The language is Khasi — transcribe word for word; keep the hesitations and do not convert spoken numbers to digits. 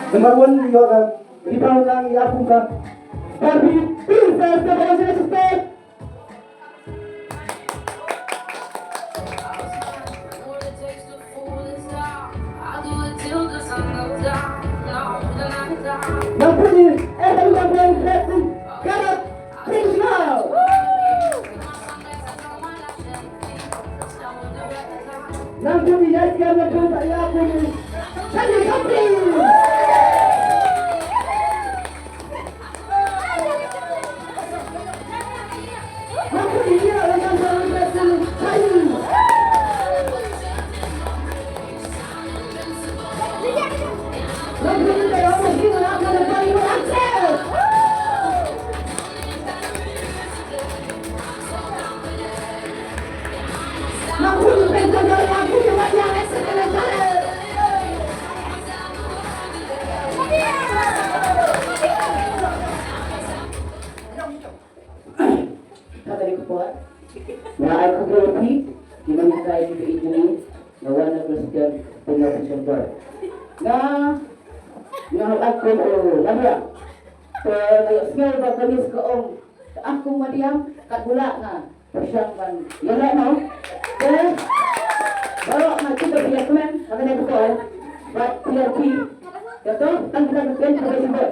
Number one, ïoh ka, ïa ka, ïa ka, Barbie Princess, the Bangladesh State. Number three, Evan Gabriel Blessing, Karat Krishna. Nang kuni ya siya na kuni ya kuni. Kani kuni. Nang kuni ya na kuni ya kuni. Nang kuni ya na kuni ya kuni. Kata dei ka por. Nga ai khublei ïa phi, ki nonghikai ki jong ngi, nga wan na Christian, pynlong Christian por. Nga, nga hap kum u Maria. Te nga ïohsngew ba ka miss ka ong, ka ah kum Maria, kat bula nga. Pyrshang ban ïaleh noh. Te baroh nga tip ba phi ïa kmen ha kane ka por. Bad phi ïa phi. Kato tang kita ka pen ka pen.